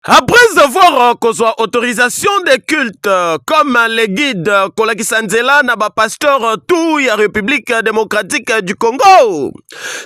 Après avoir kozwa autorisation de culte comme les guides kolakisa nzela na ba pasteur tout ya République démocratique du Congo,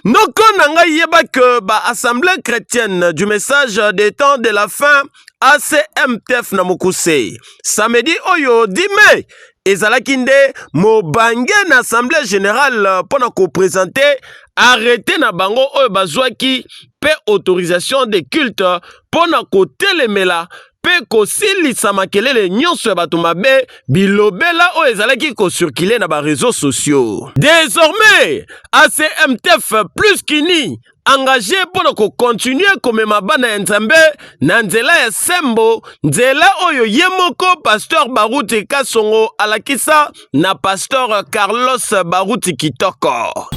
noko na ngai yeba que ba assemblée chrétienne du message des temps de la fin, ACMTF na mokuse, samedi oyo 10 mai ezalaki nde mobange na assemblée générale mpo na koprésenter arrêté na bango oyo bazwaki mpe autorisation de culte mpo na kotelemela mpe kosilisa makelele nyonso ya bato mabe, bilobela oyo ezalaki kocirculer na baréseaux sociaux. Désormais ACMTF plus qu'uni, engagé mpo na kocontinuer komema bana ya Nzambe na nzela ya sembo, nzela oyo ye moko pasteur Baruti Kasongo alakisa na pasteur Carlos Baruti Kitoko.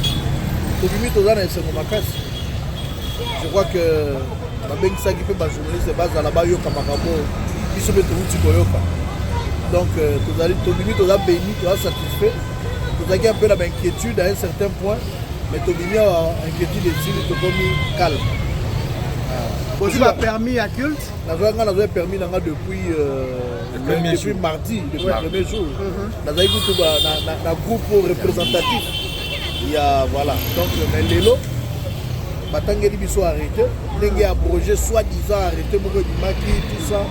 Tobimi, toza na esengo makasi. Je crois que babengisaki mpe bajournaliste bazala bayoka makambo biso mpe touti koyoka. Donc tozali, tobimi, toza béni, toza satisfait. Tozalaki un peu na bainquiétude à un certain point, mais tobimi awa, inquiétude esili, tokomi calme. Ozwi bapermis ya culte? Nazwa, nga nazwa permis na nga depuis mardi, depuis premier jour. Nazali kutu na groupe représentatif ya, voilà. Donc, mais lelo batangeli biso arrêté ndenge abrogé soi-disant arrêté moko ebimaki, tout ça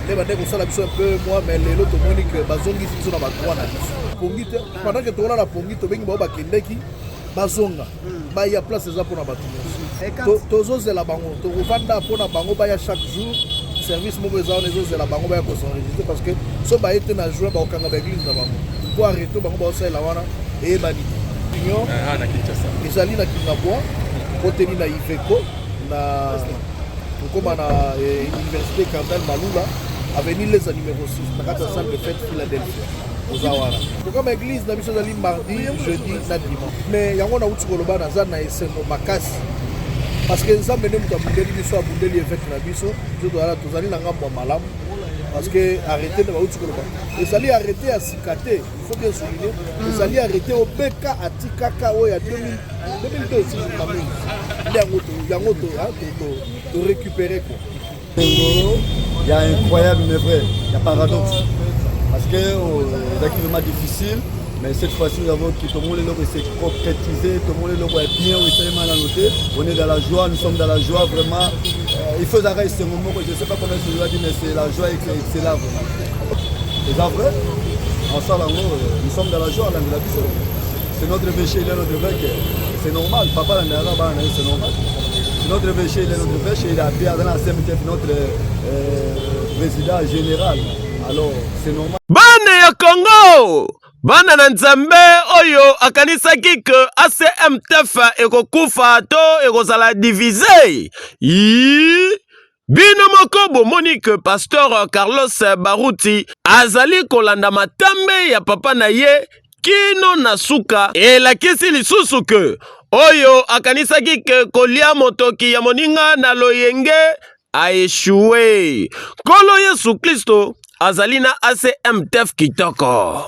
nde bande kosala biso un peu moi. Mais lelo tomoni ke bazongisi biso na badroit na biso. Pongi te, pendant ke tokolala pongi, tobengi bango, bakendeki, bazonga, baya, place eza mpona bato nyonso. Tozozela bango, tokovanda mpona bango baya. Chaque jour service moko eza wana, ezozela bango baya kos'enregistrer, parce que so baye te, na juin bakokanga baéglise na bango mpo arrêté bango baosalela wana eyebani te. Union ezali na Kingabwa, koteni na Iveco, na tokóma na université Cardinal Malula, avenue Leza numéro 6, na kati ya salle de fête Philadelphia. Oza wana. Programme église na biso ezali mardi, jeudi na dimanche. Mais yango nauti koloba, naza na esengo makasi parce que Nzambe nde moto abundeli biso, abundeli évêque na biso. Biso tozali na ngambo ya malamu, parce que arrêté nde bauti koloba ezali arrêté ya sika te. Il faut bien souligner, ezali arrêté obeka atikaka oyo ya 2002, si je m'abuse. Nde yango torécupérer quoi. Il y a incroyable mais vrai, il y a paradoxe. Parce que c'est vraiment difficile, mais cette fois-ci nous avons tout le monde s'est concrétisé, tout le monde est bien, noté. On est dans la joie, nous sommes dans la joie vraiment. Il faut arrêter ce moment, je ne sais pas comment je dois dire, mais c'est la joie et c'est là vraiment. C'est vrai, ensemble, nous sommes dans la joie, là, c'est notre évêché, il est notre évêque, c'est normal. Papa, c'est normal. C'est notre évêché, il est notre évêché, il a bien dans la CMTF, notre président général. Alors, c'est normal. Bana ya Congo, bana na Nzambe oyo akanisaki ke ACMTF ekokufa to ekozala divisé, bino moko bomoni ke pasteur Carlos Baruti azali kolanda matambe ya papa na ye kino na suka. Elakisi lisusu ke oyo akanisaki ke kolia motoki ya moninga na loyenge aéchoué. Nkolo Yesu Kristo azali na ACMTF kitoko.